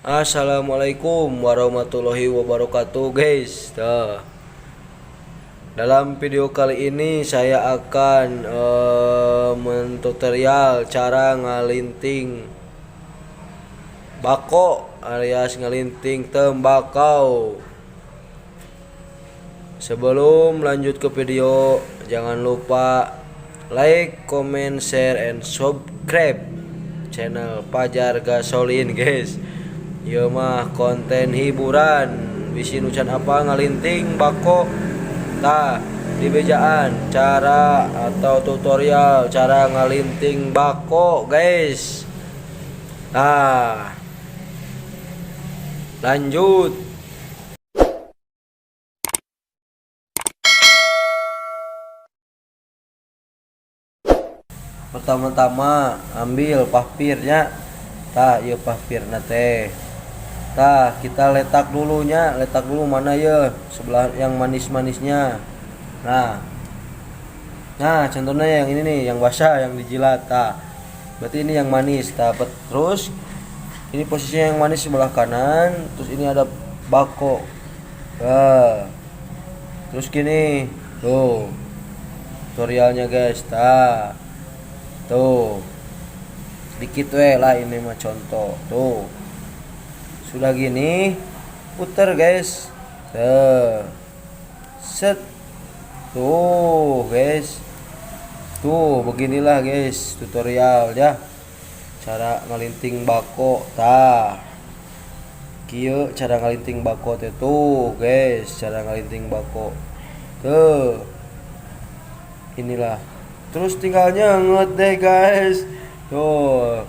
Assalamualaikum warahmatullahi wabarakatuh, guys. Tuh. Dalam video kali ini saya akan mentutorial cara ngalinting bako alias ngalinting tembakau. Sebelum lanjut ke video, jangan lupa like, comment, share, and subscribe channel Pajar Gasolin, guys. Ieu mah konten hiburan, bisi nu can apal ngalinting bako. Tah, dibejaan cara atau tutorial cara ngalinting bako, guys. Nah, lanjut. Pertama-tama ambil pahpirnya. Tah, ieu pahpirna teh. Tah, kita letak dulunya, letak dulu mana ya sebelah yang manis-manisnya. Nah, nah, contohnya yang ini nih, yang basah, yang dijilat. Tah, berarti ini yang manis. Tah, terus ini posisinya yang manis sebelah kanan, terus ini ada bako. Nah, terus gini, tuh tutorialnya, guys. Tah, tuh sedikit we lah, ini mah contoh. Tuh, sudah gini, puter, guys. Tuh, set, tuh guys, tuh beginilah, guys, tutorial ya cara ngalinting bako. Tah, kieu cara ngalinting bako teh. Tuh guys, cara ngalinting bako tuh inilah. Terus tinggal nyenget deh, guys. Tuh,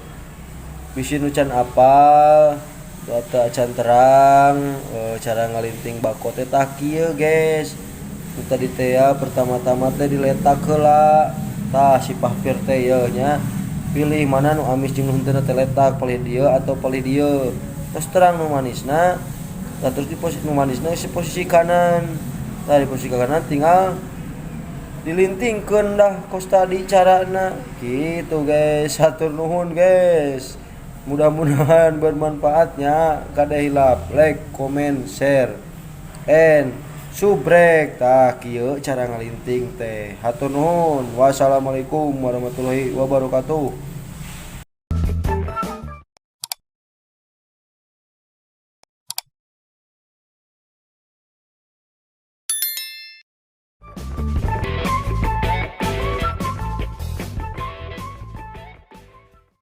bisi nu can apal atau acan terang cara ngalinting bako teh, tah kieu, guys. Nu tadi teh ya, pertama-tama teh diletak heula. Tah, si pahpir teh ye nya, pilih mana nu amis jeung nu henteu teh, letak palih dieu atau palih dieu. Terus terang nu manisna. Tah, terus di posisi nu manisna si posisi kanan. Tah, di posisi kanan tinggal dilintingkeun dah kos tadi carana gitu, guys. Hatur nuhun, guys, mudah-mudahan bermanfaatnya. Kada hilap like, comment, share, and subrek. Tah, kieu cara ngalinting teh. Hatur nuhun, wassalamualaikum warahmatullahi wabarakatuh.